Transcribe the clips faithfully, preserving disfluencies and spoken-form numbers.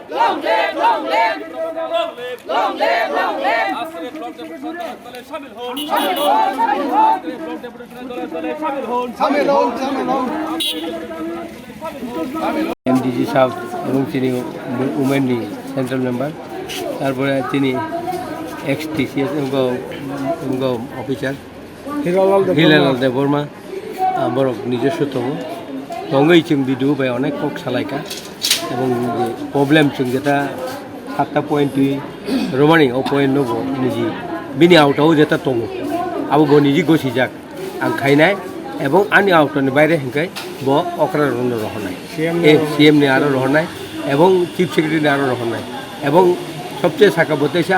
Long live, long live, long live, long live. MDG সাহেব এবং তিনি উমেননি সেন্ট্রাল মেম্বার, তারপরে তিনি এক্স টিসিএস এবং এবং অফিসার হিরালাল দেব হিরালাল দেববর্মা, ah, borok নিজস্ব tongo. Tongwi chwng video bai onek kok salaikha. Ebong je problem chwng jeta satta point twi romani, o point no bo niji bini auto o jeta tongo, abo bo niji gosijak ang khainai. Ebong ani auto ni baire hinkai bo okra rokno rohornai. C M ni E, aro C M ni aro rohornai, ebong chief secretary ni aro rohornai, ebong sobche saka bo teisa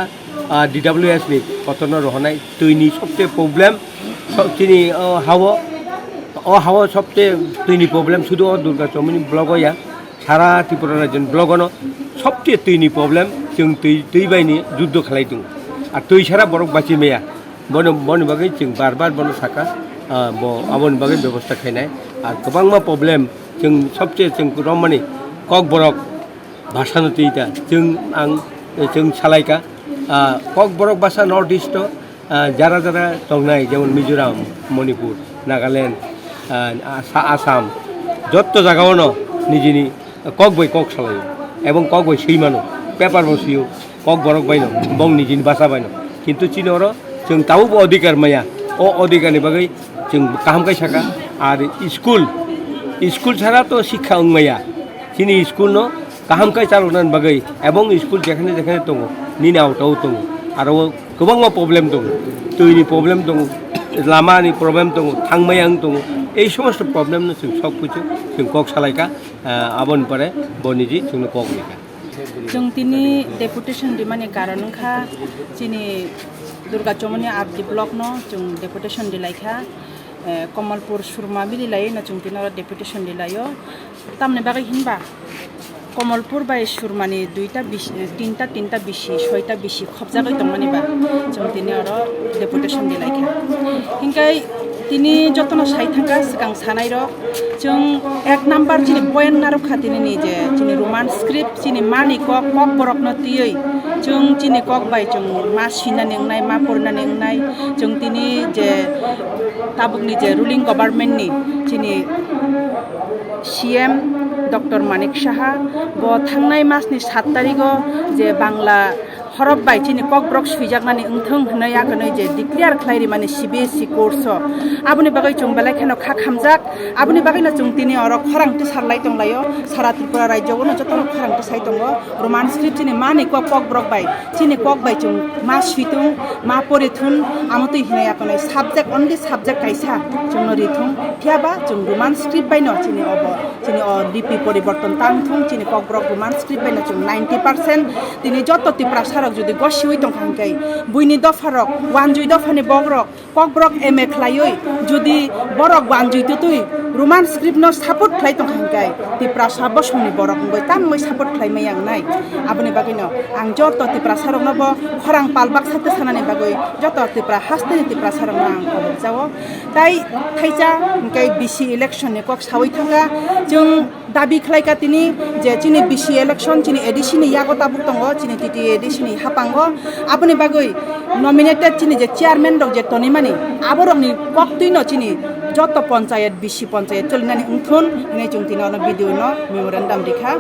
ah, D W S ni kotorno rohornai, twini sobche problem, so-, chini, o, hao, o hao sobche twini problem sudu o Durga Chomoni block o ya, sara Tripura rajyoni block ono sobche twini problem, chwng twi, twi bai ni juddo khlai tongo. Ar twi sara borok bachi maya, bono, boni bagwi chwng bar bar bono saka, ah, bo aboni bagwi bebosta khainai. Ar kwbangma problem chwng sobche chwng romani Kokborok bhasano twi ta. Chwng ang, chwng salaikha, ah, Kokborok bhasa North East o, ah, jara jara tongnai, jemon Mizoram, Manipur, Nagaland, ah, Asa-, Assam, jotto jagao no nijini kok bai kok salaio, ebong kok bai swi mano, paper bo swiyo, Kokborok bai no, bong nijini bhasa bai no. Kintu chini oro chwng tabuk bo adhikar maya, o adhikar ni bagwi chwng kaham khe saka. Ar school, school sara to sikha wng maya. Chini school no kaham khe chalokna bagwi, ebong school jekhane jekhane tongo, nini auto o tongo, aro kwbangma problem tongo, twi ni problem tongo, lama ni problem tongo, thangmaya wng tongo, ei somosto problem no chwng sok phuchu chwng kok salaikha, ah, aboni pore bo niji chwngno kok rikha. Chwng tini deputation rimani karon wngkha chini Durga Chomoni R D block no chwng deputation rilaikha. Eh, Kamalpur Surma bili laiwi no chwng tini oro deputation rilaio. Tamni bagwi hinba Kamalpur bai Surmani duita bisi, eh, tinta, tinta bisi, soita bisi khopjagwi tongmani ba chwng tini oro deputation rilaikha. Hinkhai tini jotono sai thangkha swkang sanairok, chwng ek number chini point narwkha tini ni je chini Roman script chini mani kok, Kokborokno twiwi chwng chini kok bai chwng ma sinani wngnai, ma porinani wngnai, chwng tini je tabukni je ruling government ni chini C M Doctor Manik Saha bo thangnai masni sat tarigo je Bangla horop bai chini Kokborok swijaknani wngthwng hwnwi akhwnwi je declare khlai rimani C B S E course o. Aboni bagwi chwng belai kheno kha khamjak, aboni bagwino chwng tini oro khorang tisar lai tonglaio, sara Tripura rajyo o no jotono khorang tisai tongo. Roman script chini mani kok, Kokborok bai, chini kok bai chwng ma switung, ma porithun, amo twi hinwi akhwnwi subject, only subject kaisa chwngno rithung. Phiya ba chwng Roman script bai no chini obo, chini o lipi poriborton tang thung, chini Kokborok Roman script bai no chwng ninety percent. Tini joto Tiprasa rok jodi gosiwi tongkha hwnkhe, buini dopha rok, wanjwi dophani bokrok, Kokborok M A khlaiwi, jodi borok wanjwi twtwi Roman script no support khlai tongkha hwnkhe, Tiprasa bosongni borok wngwi tamwi support khlai maya wngnai. Aboni bagwino ang joto Tiprasa rokno bo khorang pal baksa tisanani bagwi joto Tipra hasteni Tiprasa rokno ang kobok jao. Tai thaisa hwnkhe B C election ni kok sawi thangkha, chwng dabi khlaikha tini je chini B C election chini A D C ni yago tabuk tongo, chini T T A A D C ni hapango. Aboni bagwi nominated chini je chairman rok je tonimani, aborokni koktwino chini joto ponchayat, B C ponchayat cholinani wngthun hinwi chwng tini ono video no memorandum rikha.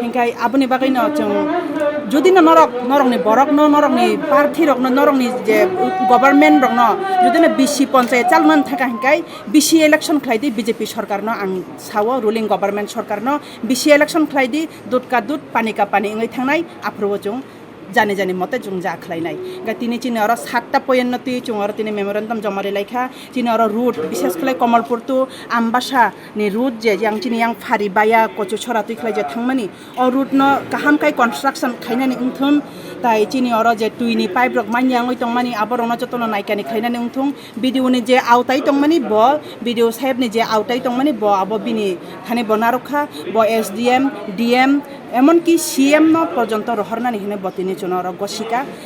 Hinkhai aboni bagwino chwng jodino norok, norokni borokno, norokni parthi rokno, norokni je government rokno jodino B C ponchayat chalnani thangkha hinkhai B C election khlai di B J P sorkarno ang sao, ruling government sorkarno B C election khlai di, dut ka dut, pani ka pani wngwi thangnai, aphuru o chwng jani jani mote chwng ja khlainai. Hingkhe tini chini oro satta point no twi chwng oro tini memorandum joma ri laikha. Chini oro route, bishes khlai Kamalpur to Ambasa ni route je yang chini yang phari baya Kochusora twi khlai je thangmani, o route no kaham khai construction khainani wngthun, tai chini oro je twi ni pipe rok manya wngwi tongmani, aborokno jotono naikani khlainani wngthung. B D O ni je autai tongmani bo, B D O saheb ni je autai tongmani bo, abo bini thani bo narwkha, bo S D M, D M, emonki C M no porjonto rohornani hinwi bo tini chwngno oro gosika.